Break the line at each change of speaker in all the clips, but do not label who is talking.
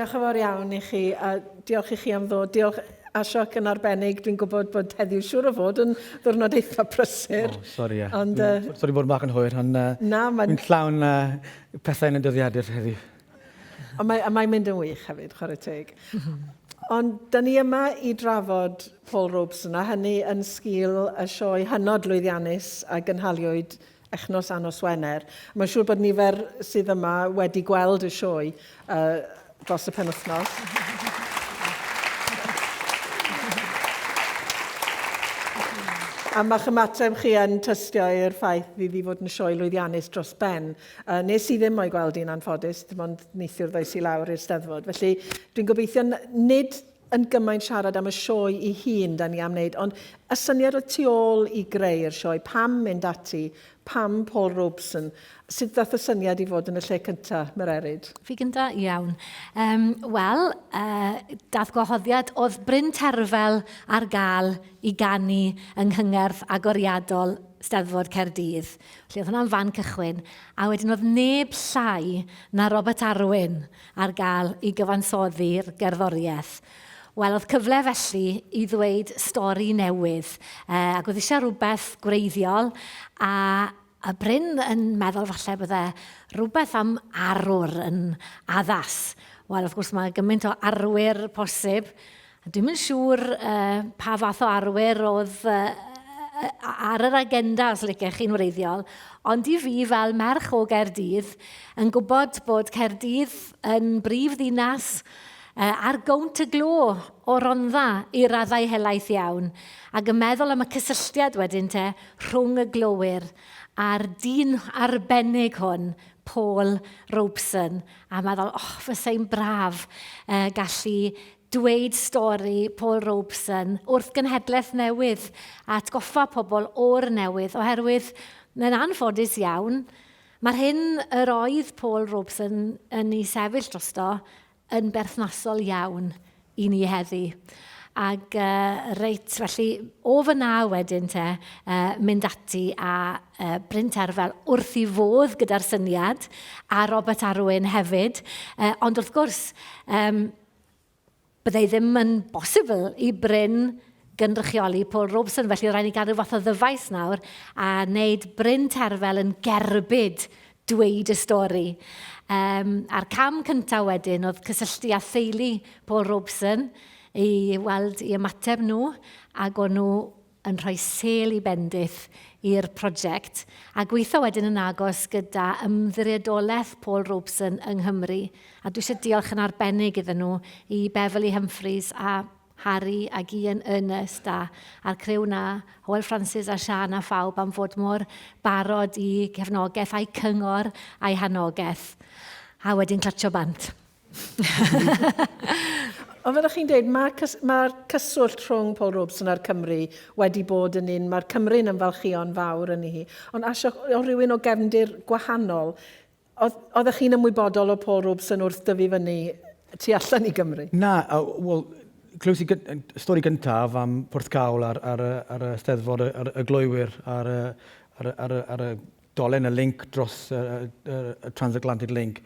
Diolch yn fawr iawn i chi, a diolch i chi am ddod. Diolch Ashok yn arbennig. Dwi'n gwybod bod heddiw siŵr o fod yn ddwrnod eitha prysur.
Oh, sori, ie.
Ond,
Sori bod yn bach yn hwyr, ond
na,
mae'n... Dwi'n llawn pethau yn y dyddiadur heddiw.
Ond mae, a mae'n mynd yn wych hefyd, chwarae teg. Ond da ni yma i drafod Paul Robeson, a hynny yn sgil y sioe hynod lwyddiannus a gynhaliwyd echnos a nos Wener. Mae'n siŵr bod nifer sydd yma wedi gweld y sioe dros y penwythnos. A mae'ch ymateb chi yn tystio i'r ffaith iddi fod yn sioe lwyddiannus dros ben. Nes i ddim o'i gweld hi'n anffodus, dim ond neithiwr ddoes i lawr i'r Steddfod. Felly dwi'n gobeithio nid yn gymaint siarad am y sioe ei hun da ni am wneud, ond y syniad oedd tu ôl i greu'r sioe, pam mynd ati, pam Paul Robeson, sut ddath y syniad i fod yn y lle cynta, Mererid?
Fi gynta? Iawn. Um, Wel, dath gwahoddiad, oedd Bryn Terfel ar gael i ganu yng nghyngerdd agoriadol Steddfod Caerdydd. Felly oedd hwnna'n fan cychwyn. A wedyn oedd neb llai na Robert Arwyn ar gael i gyfansoddi'r gerddoriaeth. Wel, oedd cyfle felly i ddweud stori newydd, ac oedd eisiau rhywbeth gwreiddiol, a, a Bryn yn meddwl falle bydde rhywbeth am arwr yn addas. Wel, wrth gwrs, mae gymaint o arwyr posib. A dwi'm yn siŵr pa fath o arwyr oedd ar yr agenda, os licech chi'n wreiddiol, ond i fi fel merch o Gaerdydd, yn gwybod bod Caerdydd yn brif ddinas ar gownt y glo o Rondda i raddau helaeth iawn, ac yn meddwl am y cysylltiad wedyn te rhwng y glowyr a'r dyn arbennig hwn, Paul Robeson, a meddwl, oh, fysai'n braf gallu dweud stori Paul Robeson wrth genhedlaeth newydd a atgoffa pobl o'r newydd, oherwydd mae'n anffodus iawn, mae'r hyn yr oedd Paul Robeson yn ei sefyll drosto yn berthnasol iawn i ni heddi. Ac reit, felly o fyna wedyn te, mynd ati a Bryn Terfel wrth i fodd gyda'r syniad, a Robert Arwyn hefyd. Ond wrth gwrs, byddai ddim yn bosibl i Bryn gynrychioli Paul Robeson, felly rhaid ni gael rhyw fath o ddyfais nawr a wneud Bryn Terfel yn gerbyd dweud y stori. A'r cam cyntaf wedyn oedd cysylltu â theulu Paul Robeson i weld i ymateb nhw, ac o'n nhw yn rhoi sêl i bendith i'r prosiect, a gweithio wedyn yn agos gyda Ymddiriedolaeth Paul Robeson yng Nghymru. A dwi eisiau diolch yn arbennig iddyn nhw, i Beverly Humphreys a Harry ac Ian Ernest a, a'r criw na, Hywel Francis a Siân a phawb am fod mor barod i gefnogaeth a'i cyngor a'i hanogaeth. A wedyn clatsio bant.
Ond fel ych chi'n dweud, mae'r cys mae cyswllt rhwng Paul Robeson a'r Cymru wedi bod yn un, mae'r Cymru'n ymfalchïo'n fawr yn hi. Ond asio, o rhywun o gefndir gwahanol, oeddech chi'n ymwybodol o Paul Robeson wrth dyfu fyny tu allan i Gymru?
Na, wel, clywes i stori gyntaf am Porthcawl ar, ar, ar y Steddfod y, y gloywyr ar, ar, ar, ar y dolen y link dros y, y, y transatlantic link.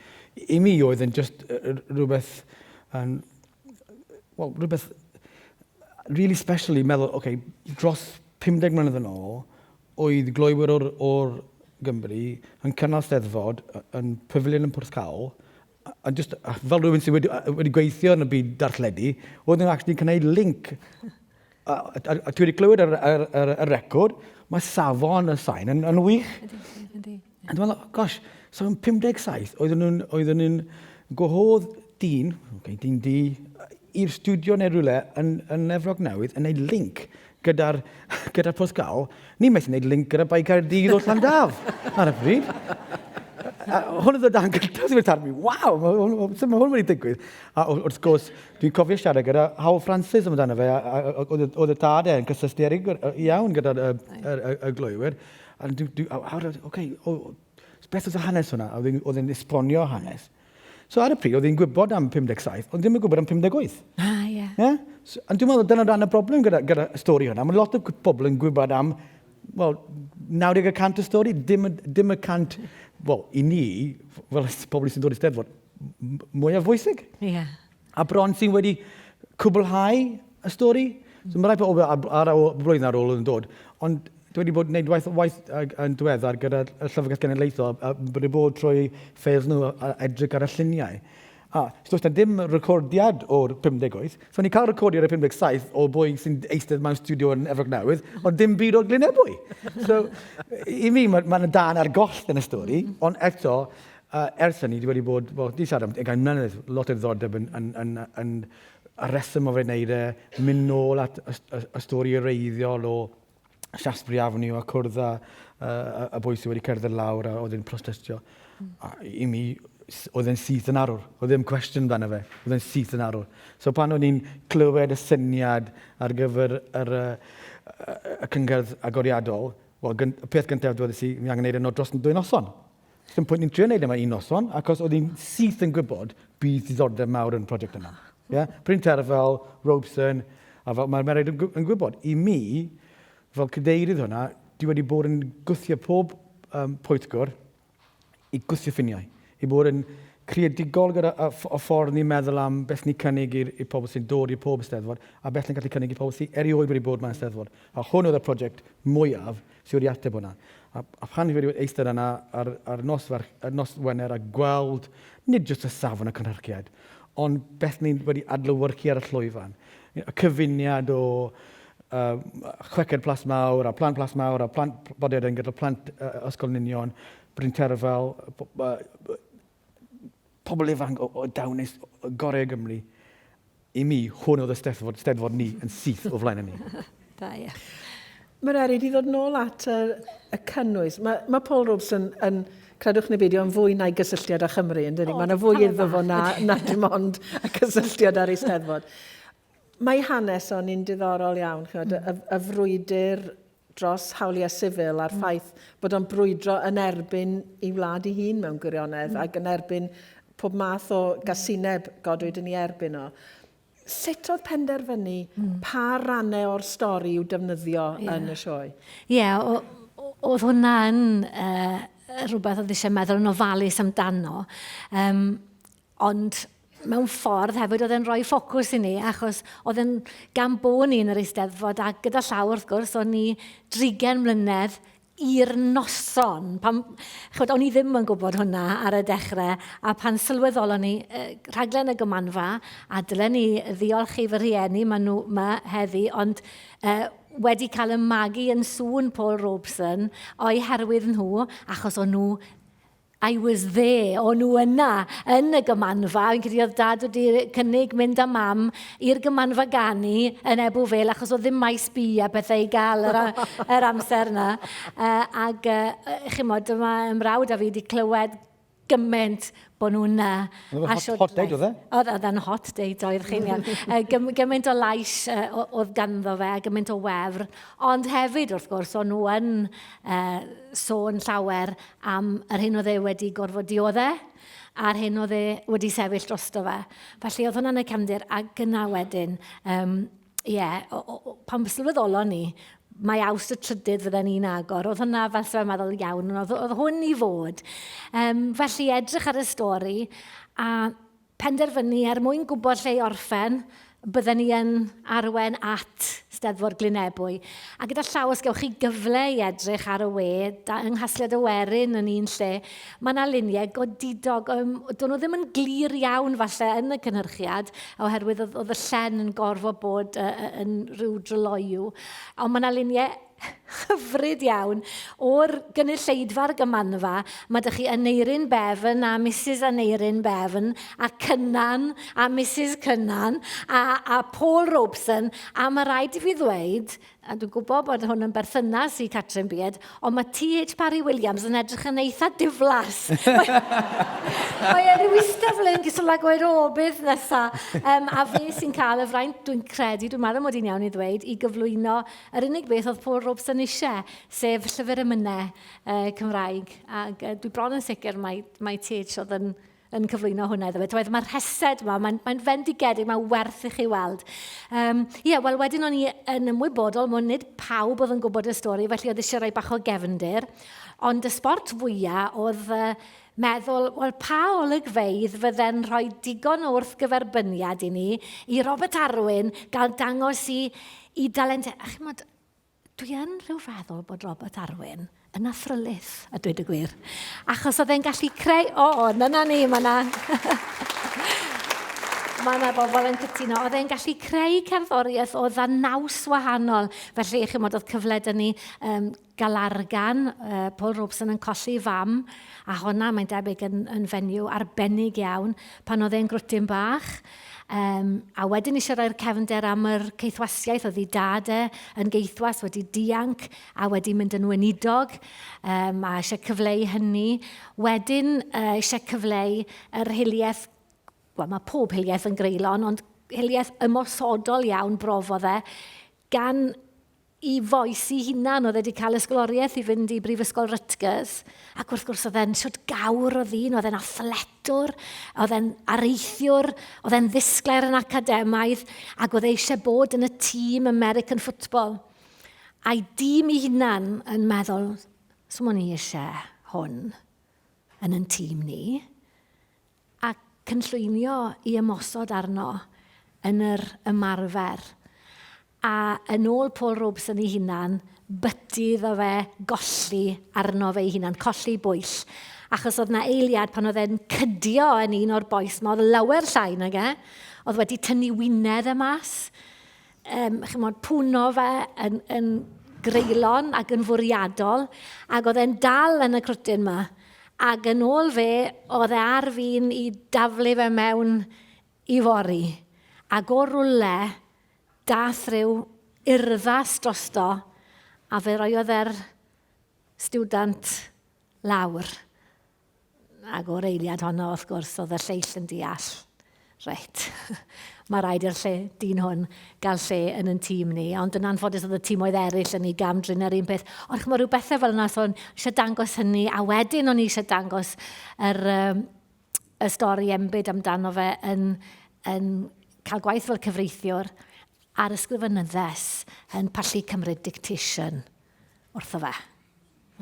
I mi oedd yn just rhywbeth, um, well, rhywbeth really special i meddwl, okay, dros 50 mlynedd yn ôl, oedd gloywyr o'r, or Gymru yn cynnal steddfod yn pafiliwn yn Porthcawl, a just, a fel rhywun sydd wedi, wedi gweithio yn y byd darlledu, oedd nhw'n actually gwneud link A, a, a ti wedi clywed yr, yr, yr, yr record, mae safon y sain yn, yn wych.
Ydy, ydy.
A dwi'n meddwl, gosh, so yn 57, oedden nhw'n oedden nhw'n gwahodd dyn, okay, dyn di, i'r studio neu rhywle yn, yn Efrog Newydd yn neud link gyda'r gyda Porthcawl. Ni methu wneud link gyda Bae Caerdydd o Llandaf ar y pryd. A hwn oedd y dan gyntaf sydd wedi taro fi. Waw, sut mae hwn wedi digwydd? A wrth gwrs, dwi'n cofio siarad gyda Howell Francis amdano fe, a oedd y tad e yn cysylltu ar iawn gyda'r y, y, y, y gloywyr. A dwi, dwi, a, a, okay, o, beth oedd y hanes hwnna? A oedd e'n esbonio hanes. So ar y pryd, oedd hi'n gwybod am 57, ond ddim yn gwybod am 58.
Ah, ie. Yeah.
Yeah? So, ond dwi'n meddwl dyna rhan y broblem gyda, gyda stori hwnna. Mae lot o bobl yn gwybod am, wel, 90% y stori, dim, dim y cant, wel, i ni, fel pobl sy'n dod i Steddfod, mwyaf bwysig.
Ie. Yeah.
A bron sy'n wedi cwblhau y stori. So mae rai pobl ar, ar, ar blwyddyn ar ôl yn dod, ond dwi wedi bod yn gwneud waith, waith yn diweddar gyda y Llyfrgell Genedlaethol, a bod wedi bod trwy ffeils nhw a edrych ar y lluniau. A so does na dim recordiad o'r 58, so ni'n cael recordiad o'r 57 o bwy sy'n eistedd mewn studio yn Efrog Newydd, ond dim byd o'r Glynebwy. So, i mi, mae ma dan ar goll yn y stori, ond eto, ers hynny, dwi wedi bod, wel, di siarad am ugain mlynedd, lot o ddiddordeb yn, yn, yn, yn, y reswm o fe wneud e, mynd nôl at y, y, y stori wreiddiol o Shaftesbury Avenue a cwrdd â y, y boi sydd wedi cerdded lawr a oedd e'n protestio. Mm. A i mi, oedd e'n syth yn arwr. Oedd ddim cwestiwn amdano fe. Oedd e'n syth yn arwr. So pan o'n i'n clywed y syniad ar gyfer yr, y, y, y cyngerdd agoriadol, wel, y peth gyntaf dweud i, mi angen gwneud e dros dwy noson. Dim pwynt ni'n trio wneud e mewn un noson, achos oedd hi'n syth yn gwybod bydd diddordeb mawr yn y prosiect yma. Yeah? Bryn Terfel, Robeson, a fel mae'r Mered yn, yn gwybod, i mi, fel cadeirydd hwnna, dwi wedi bod yn gwthio pob um, pwyllgor i gwthio ffiniau, i bod yn creadigol gyda y, y ffordd ni'n meddwl am beth ni'n cynnig i'r i pobl sy'n dod i pob Eisteddfod, a beth ni'n gallu cynnig i pobl sy'n erioed wedi bod mewn Eisteddfod. A hwn oedd y prosiect mwyaf sydd wedi ateb hwnna. A, a pan fi wedi eistedd yna ar, ar nos, ferch, ar nos Wener a gweld nid jyst y safon y cynhyrchiad, ond beth ni'n wedi adlewyrchu ar y llwyfan. Y cyfuniad o uh, chweched plas mawr a plant plas mawr a plant bodedyn gyda plant uh, ysgol Ninion, Bryn Terfel, uh, pobl ifanc o, o dawnus gorau Gymru. I mi, hwn oedd y steddfod, steddfod ni yn syth o flaen ni.
Da, ie.
Mererid, i ddod nôl at y, y cynnwys, mae, mae Paul Robeson yn, credwch neu beidio, yn fwy na'i gysylltiad â Chymru, yn dydi? Mae yna fwy iddo fo na, na dim ond y cysylltiad â'r Eisteddfod. Mae hanes o'n un diddorol iawn, chymod, mm. y, y frwydr dros hawliau sifil a'r mm. ffaith bod o'n brwydro yn erbyn ei wlad ei hun mewn gwirionedd mm. ac yn erbyn pob math o gasineb godwyd yn ei erbyn o. Sut oedd penderfynu mm. pa rannau o'r stori i'w defnyddio yeah. yn y sioe?
Ie, yeah, oedd hwnna yn uh, rhywbeth oedd eisiau meddwl yn ofalus amdano. Um, Ond mewn ffordd hefyd oedd e'n rhoi ffocws i ni, achos oedd e'n gan bod ni yn yr Eisteddfod, a gyda llaw wrth gwrs, o'n ni drigen mlynedd i'r noson. Pan, chwbod, o'n i ddim yn gwybod hwnna ar y dechrau, a pan sylweddolon ni rhaglen y Gymanfa, a dylen ni ddiolch i fy rhieni, maen nhw yma heddi, ond uh, wedi cael y magu yn sŵn Paul Robeson o'i herwydd nhw, achos o'n nhw I was there, o'n nhw yna yn y gymanfa. Fi'n credu oedd dad wedi cynnig mynd â mam i'r gymanfa ganu yn Ebw Vale achos oedd ddim maes B a pethau i gael yr, yr amser yna. Uh, ac uh, chimod, dyma ymrawd a fi wedi clywed gymaint bod nhw'n yna.
Oedd e'n hot, hot date, oedd e?
Oedd, oedd e'n hot date, oedd chi'n iawn. Gym, gymaint o lais uh, oedd ganddo fe, gymaint o wefr. Ond hefyd, wrth gwrs, o'n nhw yn uh, sôn llawer am yr hyn oedd e wedi gorfod diodde a'r hyn oedd e wedi sefyll drosto fe. Felly oedd hwnna'n y cefndir ac yna wedyn, um, ie, yeah, pan sylweddolon ni, mae awst y trydydd fydden ni'n agor. Oedd hwnna fel sef meddwl iawn, oedd, oedd hwn i fod. Um, felly edrych ar y stori a penderfynu er mwyn gwybod lle i orffen, bydden ni yn arwen at Steddfod Glynebwy. A gyda llaw, os gewch chi gyfle i edrych ar y we, da, yng Nghasgliad y Werin yn un lle, mae yna luniau godidog. Um, do'n nhw ddim yn glir iawn falle yn y cynhyrchiad, oherwydd oedd, oedd y llen yn gorfod bod uh, yn rhyw dryloyw. Ond mae yna luniau hyfryd iawn o'r gynulleidfa'r gymanfa. Mae dych chi Aneurin Bevan a Mrs Aneurin Bevan a Cynan a Mrs Cynan a, a Paul Robeson a mae rhaid i fi ddweud, a dwi'n gwybod bod hwn yn berthynas i Catrin Beard, ond mae T.H. Parry Williams yn edrych yn eitha diflas. Mae e'n rhyw eistedd fel hyn, gyswllt a gweud, o, beth nesa? Um, a fe sy'n cael y fraint, dwi'n credu, dwi'n meddwl mod i'n iawn i ddweud, i gyflwyno Yr unig beth oedd Paul Robeson eisiau, sef llyfr emynau uh, Cymraeg. Ac uh, dwi bron yn sicr mai, mai TH oedd yn, yn cyflwyno hwnna iddo fe. Twedd, mae'r rhesed yma, mae'n mae fendigedig, mae'n werth i chi weld. Um, ie, yeah, wel wedyn o'n i yn ymwybodol, mwyn nid pawb oedd yn gwybod y stori, felly oedd eisiau rhoi bach o gefndir. Ond y sbort fwyaf oedd uh, meddwl, wel, pa olygfeydd fydde'n rhoi digon o wrthgyferbyniad i ni, i Robert Arwyn gael dangos i, i dalent... A chimod, dwi yn rhyw feddwl bod Robert Arwyn yn athrylith, a dweud y gwir. Achos oedd e'n gallu creu... O, o, dyna ni, mae yna... mae yna bobl yn cytuno. Oedd e'n gallu creu cerddoriaeth o ddanaws wahanol. Felly, chimod, oedd cyfle dyn ni um, Galargan, uh, Paul Robeson yn colli fam, a honna, mae'n debyg, yn, yn fenyw arbennig iawn pan oedd e'n grwtyn bach. Um, a wedyn eisiau rhoi'r cefnder am yr ceithwasiaeth, oedd ei dad e yn geithwas wedi dianc a wedi mynd yn weinidog, um, a eisiau cyfleu hynny. Wedyn uh, eisiau cyfleu yr hiliaeth, wel mae pob hiliaeth yn greulon, ond hiliaeth ymosodol iawn brofodd e, gan i fois i hunan, oedd e wedi cael ysgoloriaeth i fynd i Brifysgol Rutgers, ac wrth gwrs oedd e'n siwt gawr o ddyn, oedd e'n athletwr, oedd e'n areithiwr, oedd e'n ddisglair yn academaidd, ac oedd e eisiau bod yn y tîm American Football. A'i dîm i hunan yn meddwl, so o'n i eisiau hwn yn yn tîm ni, a cynllwynio i ymosod arno yn yr ymarfer. A yn ôl Paul Robeson ei hunan, byty iddo fe golli arno fe ei hunan, colli bwyll. Achos oedd na eiliad pan oedd e'n cydio yn un o'r bois ma, oedd lawer llai nag e, oedd wedi tynnu wynedd e mas, um, chymod, pwno fe yn, yn greulon ac yn fwriadol, ac oedd e'n dal yn y crwtyn ma. Ac yn ôl fe, oedd e ar fin i daflu fe mewn i fori. Ac o rwle, dath rhyw urddas drosto, a fe roiodd e'r stiwdant lawr. Ac o'r eiliad honno, wrth gwrs, oedd y lleill yn deall, reit, mae rhaid i'r lle, dyn hwn gael lle yn yn tîm ni. Ond yn anffodus oedd y tîmoedd eraill yn ei gam drin yr un peth. Ond chymod, rhyw bethau fel yna, so o'n eisiau dangos hynny, a wedyn o'n i eisiau dangos yr, um, y stori enbyd amdano fe yn, yn cael gwaith fel cyfreithiwr a'r ysgrifenyddes yn pallu cymryd dictation wrtho fe.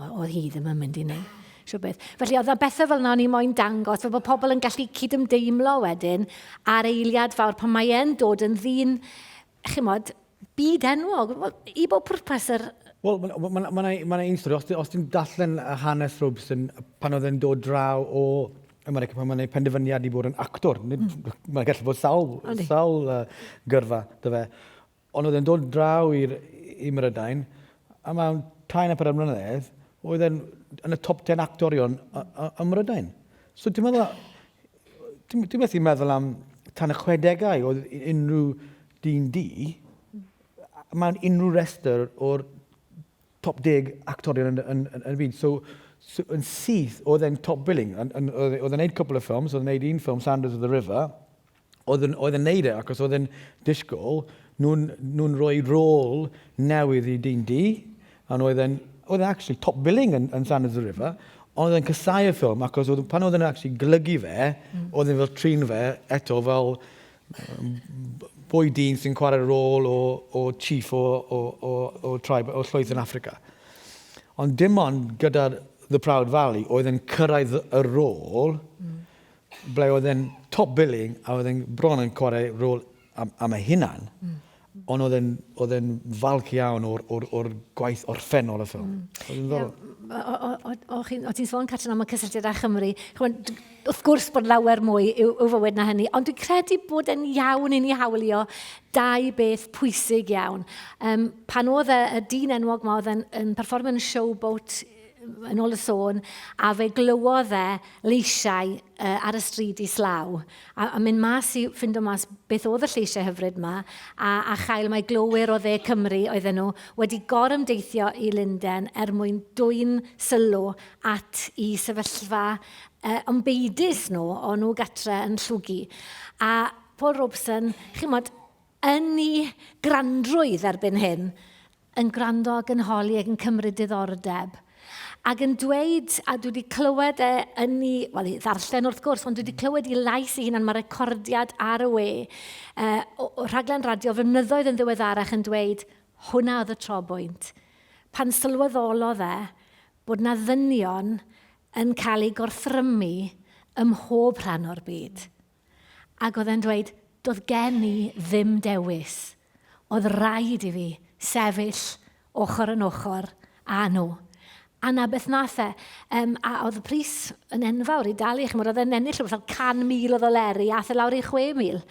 Oedd hi ddim yn mynd i wneud. Siw beth. Felly oedd yna bethau fel yna o'n i moyn dangos, fel bod pobl yn gallu cydymdeimlo wedyn ar eiliad fawr pan mae e'n dod yn ddyn, chymod, byd enwog, i bob pwrpas yr...
Wel, mae'n ma, ma, ma, ma un stori, os, os ti'n darllen y hanes Robeson pan oedd e'n dod draw o America, pan mae'n gwneud penderfyniad i bod yn actor, mm. mae'n gallu bod sawl, sawl uh, gyrfa, dy fe. Ond oedd e'n dod draw i'r i Mrydain, a mewn tair neu pedair mlynedd, oedd e'n yn y top 10 actorion ym Mrydain. So dwi'n meddwl, dwi'n dwi methu meddwl am tan y chwedegau oedd unrhyw dyn du mewn unrhyw restr o'r top 10 actorion yn, yn, yn, yn y byd. So, so yn syth, oedd e'n top billing. Oedd e'n neud cwpl o ffilms, oedd e'n neud un ffilm, Sanders of the River, oedd yn, oedd yn neud e, achos oedd e'n disgwyl, nhw'n nhw rhoi rôl newydd i dyn du, a oedd e'n, oedd e'n actually top billing yn, yn Sanders of the River, ond oedd e'n casau y ffilm, achos oedd, pan oedd e'n actually golygu fe, mm. oedd e'n fel trin fe eto fel boi dyn sy'n chwarae rôl o, o chief o, o, o, o tribe, o llwyth yn Africa. Ond dim ond gyda'r The Proud Valley oedd yn cyrraedd y rôl mm. ble oedd e'n top billing a oedd e'n bron yn chwarae rôl am, am ei hunan. Mm. Ond oedd e'n, oedd e'n falch iawn o'r, or, or gwaith orffennol y ffilm. Mm. Oedd e'n ddiddorol.
O ti'n sôn, Catrin, am y cysylltiad â Chymru. Chymod, wrth gwrs bod lawer mwy i'w, i'w fywyd na hynny, ond dwi'n credu bod e'n iawn i ni hawlio dau beth pwysig iawn. Um, pan oedd y, y dyn enwog ma oedd yn, yn perfformio yn Showboat yn ôl y sôn, a fe glywodd e leisiau uh, ar y stryd islaw, a, a mynd mas i ffindo mas beth oedd y lleisiau hyfryd yma, a, a chael mai glowyr o dde Cymru oedden nhw wedi gorymdeithio i Lundain er mwyn dwyn sylw at i sefyllfa uh, ombeidus nhw, o nhw gatre yn llwgu. A Paul Robeson, chimod, yn ei grandrwydd erbyn hyn, yn gwrando ac yn holi ac yn cymryd diddordeb. Ac yn dweud, a dwi wedi clywed e yn ei, wel, i ddarllen wrth gwrs, ond dwi wedi clywed i lais ei hunan, mae recordiad ar y we, uh, o, o rhaglen radio flynyddoedd yn ddiweddarach yn dweud, hwnna oedd y trobwynt. Pan sylweddolodd e bod na ddynion yn cael ei gorthrymu ym mhob rhan o'r byd. Ac oedd e'n dweud, doedd gen i ddim dewis. Oedd rhaid i fi sefyll ochr yn ochr â nhw. A na beth nath e. Um, a oedd y pris yn enfawr i dalu. Chymod, oedd e'n ennill rhywbeth fel 100,000 o ddoleri, ath e lawr i 6,000.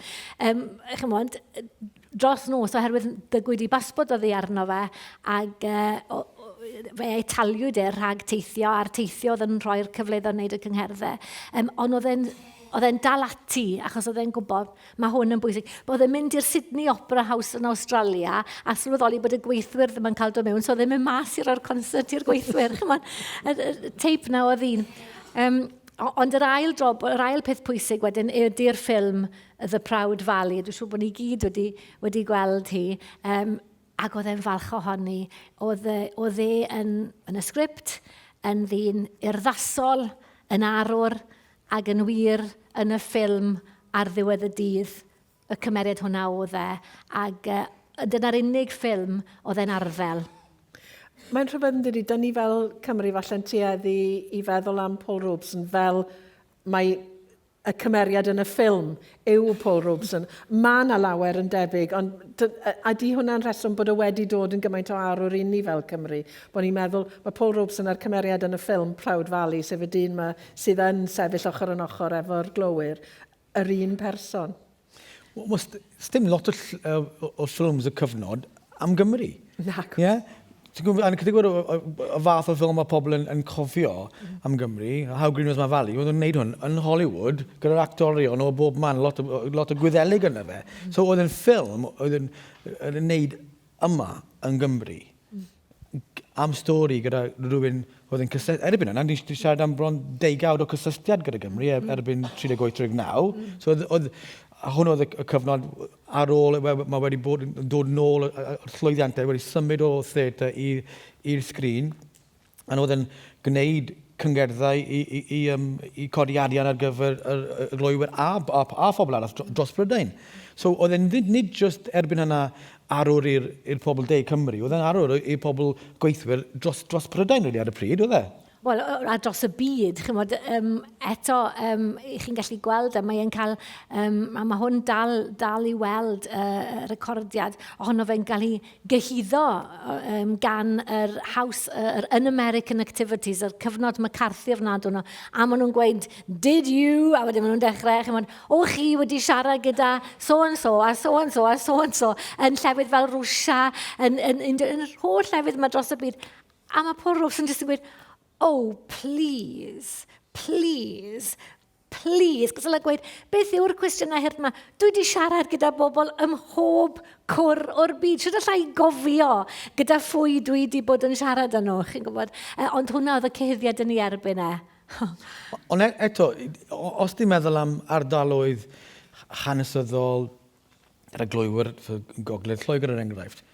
Um, chymod, dros nos oherwydd dygwyd i basbort oddi arno fe ac uh, fe ei taliwyd e rhag teithio a'r teithio oedd yn rhoi'r cyfle iddo wneud y cyngherddau. Um, ond oedd e'n oedd e'n dal ati achos oedd e'n gwybod mae hwn yn bwysig. Oedd e'n mynd i'r Sydney Opera House yn Australia a sylweddoli bod y gweithwyr ddim yn cael dod mewn, so oedd e'n mynd mas i roi'r concert i'r gweithwyr. Chymod, y, y teip na oedd un. Um, ond yr ail dro, yr ail peth pwysig wedyn ydy'r ffilm The Proud Valley. Dwi'n siŵr bod ni gyd wedi, wedi gweld hi. Um, ac oedd e'n falch ohoni. Oedd, e, oedd e yn, yn y sgript, yn ddyn urddasol, yn arwr, ac yn wir yn y ffilm ar ddiwedd y dydd, y cymeriad hwnna oedd e. Ac uh, dyna'r unig ffilm oedd e'n arddel.
Mae'n rhyfedd yn dydi, dyn ni fel Cymru falle'n tueddu i feddwl am Paul Robeson fel mae y cymeriad yn y ffilm yw Paul Robeson. Mae yna lawer yn debyg, ond a di hwnna'n rheswm bod o wedi dod yn gymaint o arwr i ni fel Cymru? Bod ni'n meddwl, mae Paul Robeson a'r cymeriad yn y ffilm Proud Valley, sef y dyn yma sydd yn sefyll ochr yn ochr efo'r glowyr, yr un person.
Wel, dim lot o, o, o ffilms y cyfnod am Gymru.
Nac.
Ie? Yeah? Ti'n gwybod, a ti'n gwybod y fath o ffilm mae pobl yn, yn cofio mm. am Gymru, How Green Was My Valley, oedd nhw'n gwneud hwn yn Hollywood, gyda'r actorion o bob man, lot o, lot o Gwyddelig yna fe. Mm. So oedd yn ffilm, oedd yn, yn gwneud yma yng Nghymru am stori gyda rhywun oedd yn cysylltu... Erbyn yna, ni'n siarad am bron deugaid o cysylltiad gyda Gymru mm. erbyn 38-39. Mm. So oedd, oedd, a hwn oedd y cyfnod ar ôl, mae wedi bod yn dod nôl y llwyddiantau, wedi symud o theatr i'r sgrin. A oedd yn gwneud cyngerddau i, i, i, um, i codi arian ar gyfer y, y, y gloywyr a, a, a phobl arall dros Brydain. So oedd e'n nid, nid just erbyn hynna arwr i'r pobl de Cymru, oedd e'n arwr i'r pobl gweithwyr dros, dros Brydain really, ar y pryd, oedd e?
Wel, a dros y byd, chymod, um, eto, um, chi'n gallu gweld, a mae'n cael, um, a mae hwn dal, dal i weld uh, recordiad ohono fe'n cael ei gyhuddo um, gan yr House, yr Un-American Activities, yr cyfnod McCarthy ofnadw nhw, a maen nhw'n gweud, did you? A wedyn maen nhw'n dechrau, chymod, o chi wedi siarad gyda so and so, a so and so, a so and so, yn llefydd fel Rwsia, yn, yn, yn, yn, yn holl llefydd yma dros y byd. A mae Paul Robeson jyst yn gweud, oh, please, please, Please, cos oedd gweud, beth yw'r cwestiynau hurt yma? Dwi wedi siarad gyda bobl ym mhob cwr o'r byd. Sut allai i gofio gyda phwy dwi wedi bod yn siarad â nhw, chi'n gwybod? E, ond hwnna oedd y cyhuddiad yn ei erbyn e.
Ond e, eto, os ti'n meddwl am ardaloedd hanesyddol, gyda gloywyr Gogledd Lloegr er enghraifft,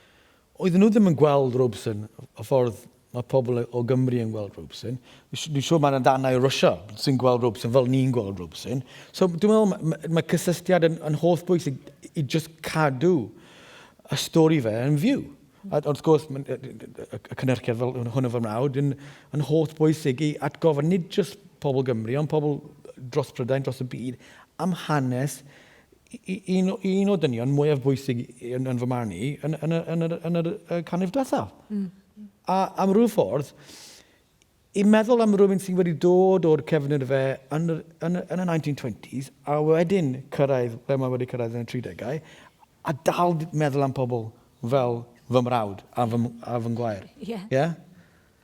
oedden nhw ddim yn gweld Robeson y ffordd mae pobl o Gymru yn gweld Robeson. Dwi'n siŵr mae'n darnau o Russia sy'n gweld Robeson fel ni'n gweld Robeson. So dwi'n meddwl mae, mae cysylltiad yn, yn holl bwysig i just cadw y stori fe yn fyw. A wrth gwrs, y cynhyrchiad fel hwn o fy mrawd yn, yn holl bwysig i atgoffa nid just pobl Gymru, ond pobl dros Prydain, dros y byd, am hanes un, un o dynion mwyaf bwysig yn, yn fy marn i yn, yn, yn, yn, yn, yn y canrif diwethaf. Mm. A am rhyw ffordd, i meddwl am rhywun sydd wedi dod o'r cefnir fe yn, yn, yn y 1920s a wedyn cyrraedd ble mae wedi cyrraedd yn y 30au, a dal meddwl am pobl fel fy mrawd a fy, a fy ngwair.
Yeah.
Yeah?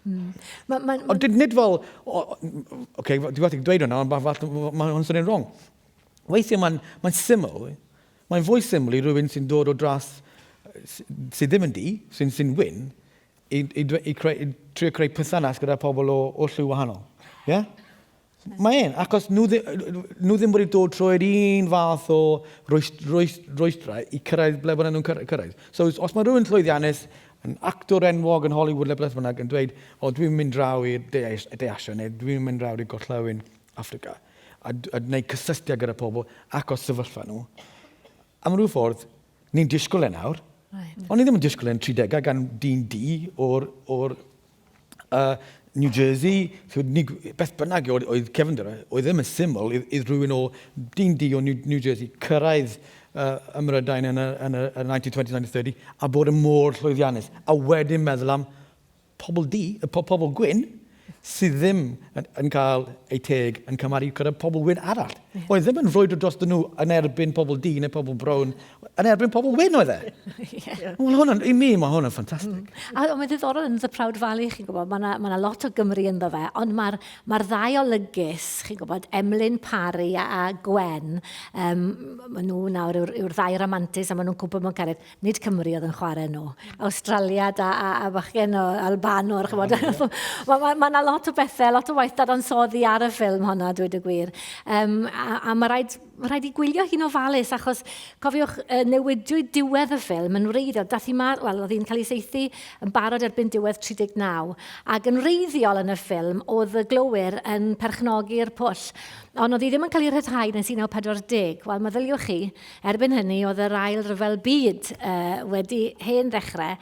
Mm. Ma, ma,
ma... Ond nid fel... Oce, okay, dwi'n gallu dweud hwnna, ond mae hwn swnio'n wrong. Weithiau mae'n mae syml, mae'n fwy syml i rhywun sy'n dod o dras sydd ddim yn di, sy'n sy wyn, i, i, i, creu, i trio creu perthynas gyda pobl o, o lliw wahanol. Yeah? Mae e'n, achos nhw, nhw ddim wedi dod trwy'r un fath o rwystrau i cyrraedd ble bod nhw'n cyrraedd. So os mae rhywun llwyddiannus, yn actor enwog yn Hollywood le beth bynnag, yn dweud, o dwi'n mynd draw i'r De, De Asia neu dwi'n mynd draw i'r Gorllewin Africa, a, a gwneud cysylltiad gyda pobl ac os sefyllfa nhw. Am ryw ffordd, ni'n disgwyl e nawr.
Right.
Ond ni ddim yn disgwyl e'n 30au gan dyn di o'r, or, uh, New Jersey, so, ni, beth bynnag oedd, oedd cefndir, e, oedd ddim yn syml i, i rhywun o dyn di o New, New Jersey cyrraedd uh, ym Mrydain yn y, yn y, y 1920s, 1930 a bod yn mor llwyddiannus. A wedyn meddwl am pobl du, y pobl gwyn, sydd ddim yn, yn cael eu teg yn cymharu gyda pobl wyn arall. Yeah. Oedd ddim yn frwydro dros nhw yn erbyn pobl du neu pobl brown, yn erbyn pobl wyn oedd e. yeah. Wel, hwnna'n, i mi, mae hwnna'n ffantastig. Mm.
A mae'n ddiddorol yn The Proud Valley, chi'n gwybod, mae yna ma lot o Gymru ynddo fe, ond mae'r ma ddau olygus, chi'n gwybod, Emlyn Parry a, a Gwen, um, maen nhw nawr yw'r yw ddau ramantus a maen nhw'n cwpl mewn cariad. Nid Cymru oedd yn chwarae nhw. Awstraliad a, a, a bachgen o Albanwr, chymod. Mae ma, ma 'na lot o bethau, lot o waith dadansoddi ar y ffilm honna, dweud y gwir. Um, a, a mae rhaid, ma rhaid i gwylio hi'n ofalus, achos cofiwch, newidiwyd diwedd y ffilm yn wreiddiol. Dath hi ma, wel, oedd hi'n cael ei saethu yn barod erbyn diwedd 39, ac yn wreiddiol yn y ffilm, oedd y glowyr yn perchnogi'r pwll. Ond oedd hi ddim yn cael ei rhyddhau nes 1940. Wel, meddyliwch chi, Erbyn hynny, oedd yr Ail Ryfel Byd uh, wedi hen ddechrau,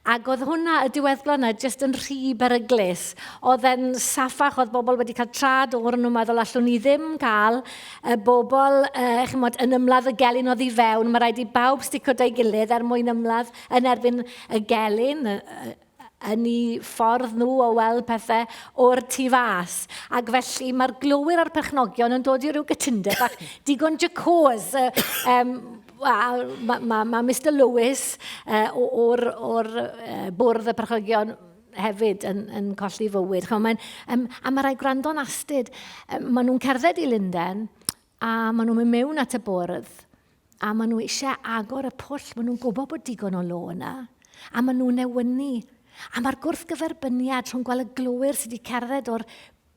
ac oedd hwnna, y diweddglo yna, jyst yn rhy beryglus. Oedd e'n saffach, oedd bobl wedi cael trad o'r nhw'n meddwl allwn ni ddim cael y bobl uh, chymod, yn ymladd y gelyn oddi fewn. Mae rhaid i bawb stico da'i gilydd er mwyn ymladd yn erbyn y gelyn, yn eu ffordd nhw o weld pethau o'r tu fas. Ac felly mae'r glowyr a'r perchnogion yn dod i ryw gytundeb bach digon jacôs. Um, mae ma, ma, ma Mr Lewis uh, o'r, or, uh, bwrdd y perchnogion hefyd yn, yn colli fywyd. Chymod, um, a mae rhai gwrando'n astud. Um, maen nhw'n cerdded i Lundain a maen nhw'n mynd mewn at y bwrdd A maen nhw eisiau agor y pwll, maen nhw'n gwybod bod digon o lo yna. A maen nhw'n newynu. A mae'r gwrthgyferbyniad rhwng gweld y glowyr sydd wedi cerdded o'r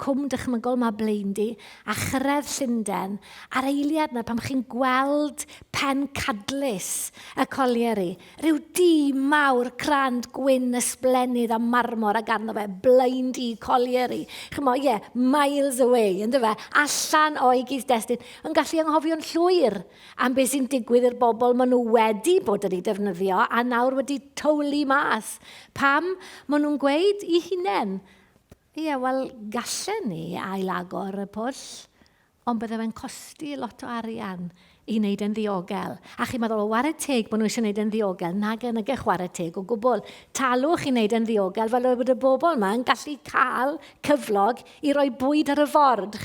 cwm dychmygol mae Blaendy a chyrraedd Llundain a'r eiliad yna pan chi'n gweld pen cadlys y colliery, rhyw dŷ mawr crand gwyn ysblennydd a marmor ac arno fe Blaendy Colliery. Chymod, ie, yeah, miles away, ynddo fe, allan o'i gyd-destun. yn gallu anghofio'n llwyr am beth sy'n digwydd i'r bobl maen nhw wedi bod yn ei defnyddio a nawr wedi towlu mas. Pam? Maen nhw'n gweud i hunain, ie, wel, gallen ni ailagor y pwll, ond bydde fe'n costi lot o arian i wneud e'n ddiogel. A chi'n meddwl, o ware teg bod nhw eisiau wneud e'n ddiogel. Nag e, nag e chwarae teg o gwbl. Talwch i wneud e'n ddiogel fel bod y bobl yma yn gallu cael cyflog i roi bwyd ar y ford.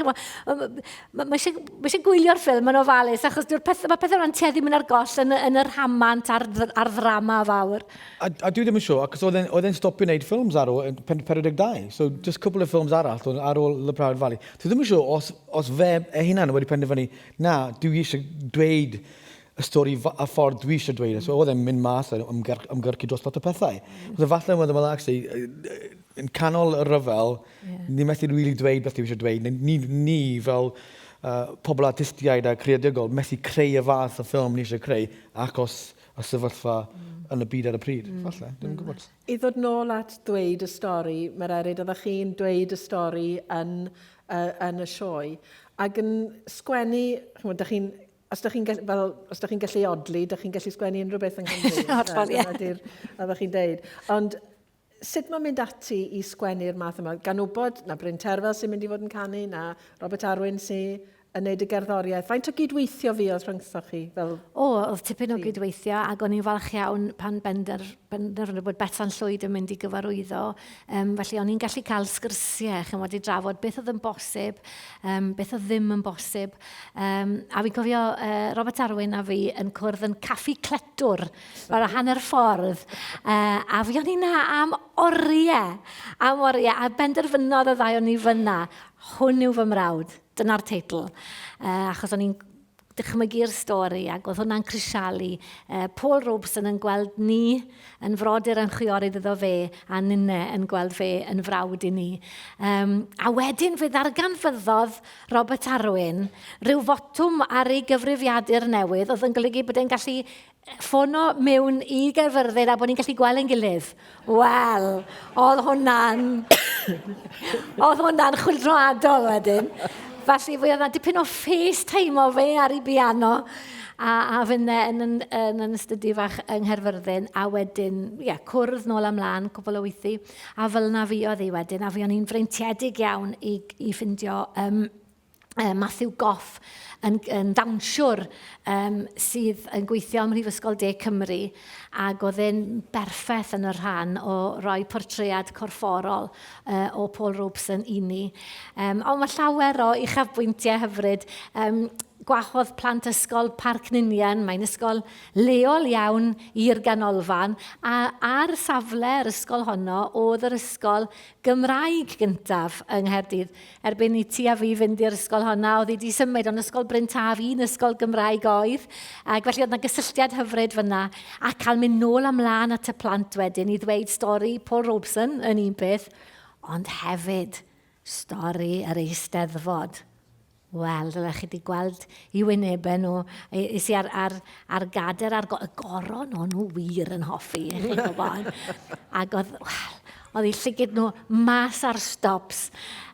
Mae ma eisiau, ma eisiau gwylio'r ffilm yn ofalus, achos peth, mae pethau yna'n tueddu mynd ar goll yn, yn yr rhamant a'r, a'r ddrama fawr.
A, a dwi ddim yn siŵr, achos oedd e'n stopio wneud ffilms ar ôl 42, so just cwpl o ffilms arall ar ôl The Proud Valley. Dwi ddim yn siŵr os, os fe ei hunan wedi penderfynu, na, dwi eisiau dweud y stori a ffordd dwi eisiau dweud e. So oedd e'n mynd mas a ymgyrchu dros lot o pethau. So falle oedd e'n meddwl, actually, yn canol y rhyfel, yeah. ni methu really dweud beth dwi eisiau dweud. Ni, ni fel uh, pobl artistiaid a creadigol methu creu y fath o ffilm ni eisiau creu achos y sefyllfa mm. yn y byd ar y pryd. Mm. Falle, ddim yn mm. gwybod.
I ddod nôl at dweud y stori, Mererid, oeddech chi'n dweud y stori yn, uh, yn y sioe, ac yn sgwennu, chymod, dych chi'n os ydych chi'n fel, os ydych chi'n gallu odli, ydych chi'n gallu sgwennu unrhyw beth yng Nghymru.
Hollol, ie.
Dyna oeddech chi'n deud. Ond sut mae'n mynd ati i sgwennu'r math yma? Gan wybod na Bryn Terfel sy'n mynd i fod yn canu, na Robert Arwyn sy'n yn neud y gerddoriaeth. Faint o gydweithio fi oedd rhyngthoch chi? Fel
o, oedd tipyn o gydweithio, ac o'n i'n falch iawn pan bender, benderfynu bod Betsan Llwyd yn mynd i gyfarwyddo. Um, felly o'n i'n gallu cael sgyrsiau, chymod, i drafod beth oedd yn bosib, um, beth oedd ddim yn bosib. Um, a fi'n cofio uh, Robert Arwyn a fi yn cwrdd yn Caffi Cletwr, fel hanner ffordd. Uh, a fi o'n i na am oriau, am oriau. A benderfynodd y ddau o'n i fyna, hwn yw fy mrawd. Dyna'r teitl. Uh, achos o'n i'n dychmygu'r stori ac oedd hwnna'n crisialu. Uh, Paul Robeson yn gweld ni yn frodyr yn chwiorydd iddo fe a ninne yn gweld fe yn frawd i ni. Um, a wedyn fe ddarganfyddodd Robert Arwyn rhyw fotwm ar ei gyfrifiadur newydd oedd yn golygu bod e'n gallu ffono mewn i Gaerfyrddin a bod ni'n gallu gweld ein gilydd. Wel, oedd hwnna'n... oedd hwnna'n chwyldroadol wedyn. Felly, fe oedd yna dipyn o FaceTime o fe ar ei biano. A, a finne yn, yn, yn, yn ystydu fach yng Nghaerfyrddin, a wedyn, ie, yeah, cwrdd nôl ymlaen, cwbl o weithu. A fel yna fi oedd hi wedyn, a fi o'n i'n freintiedig iawn i, i ffindio um, Matthew Goff yn, yn ddawnsiwr um, sydd yn gweithio ym Mhrifysgol De Cymru ac oedd e'n berffaith yn y rhan o roi portread corfforol uh, o Paul Robeson i ni. Um, ond mae llawer o uchafbwyntiau hyfryd. Um, gwahodd plant ysgol Parc Ninian, mae'n ysgol leol iawn i'r ganolfan, a ar safle yr ysgol honno oedd yr ysgol Gymraeg gyntaf yng Nghaerdydd. Erbyn i ti a fi fynd i'r ysgol honna, oedd hi wedi symud, ond ysgol Bryn Taf, un ysgol Gymraeg oedd. Ac felly oedd yna gysylltiad hyfryd fyna, a cael mynd nôl a mlaen at y plant wedyn i ddweud stori Paul Robeson yn un peth, ond hefyd stori yr Eisteddfod. Wel, dylech chi wedi gweld i wynebau nhw. Es i ar, ar, ar gader ar go, y goron o'n nhw wir yn hoffi, i chi'n gwybod. Ac oedd, wel, oedd eu llygyd nhw mas ar stops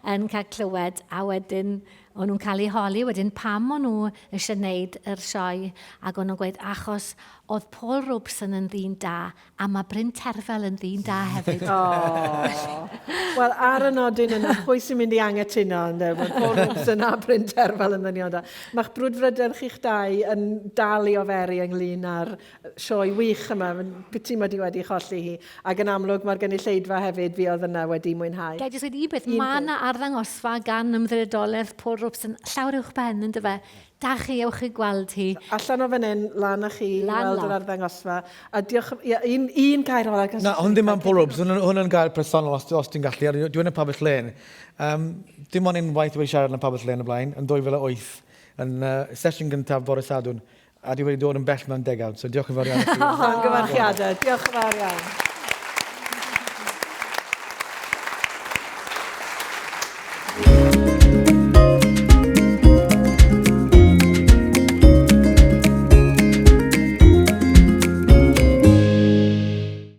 yn cael clywed, a wedyn o'n nhw'n cael eu holi wedyn pam o'n nhw eisiau gwneud yr sioe, ac o'n nhw'n gweud achos oedd Paul Robeson yn ddyn da, A mae Bryn Terfel yn ddyn da hefyd.
Oh. Wel, ar y nodyn yna, pwy sy'n mynd i angytuno, ynddo? Mae Paul Robeson a Bryn Terfel yn ddynion da. Mae'ch brwdfrydedd chi'ch dau yn dal i oferu ynglyn â'r sioe wych yma. Piti mod i wedi cholli hi. Ac yn amlwg mae'r gynulleidfa hefyd fuodd yna wedi mwynhau.
Ga i jyst weud un peth, mae yna arddangosfa gan Ymddiriedolaeth Paul Robeson llawr uwch ben, yndyfe? Da chi, ewch i gweld hi.
Allan o fan hyn, lan â chi i weld yr arddangosfa. A diolch, ie, un, un gair ola.
Na, hwn ddim am Paul Robes, hwn, hwn yn gair personol os, os ti'n gallu, a dwi yn y pabell lên. Um, dim ond unwaith wedi siarad yn y pabell lên y blaen, yn 2008, yn uh, sesiwn gyntaf bore Sadwrn, a dwi wedi dod yn bell mewn degawd, so diolch yn fawr iawn i chi.
Llongyfarchiadau, diolch yn fawr iawn.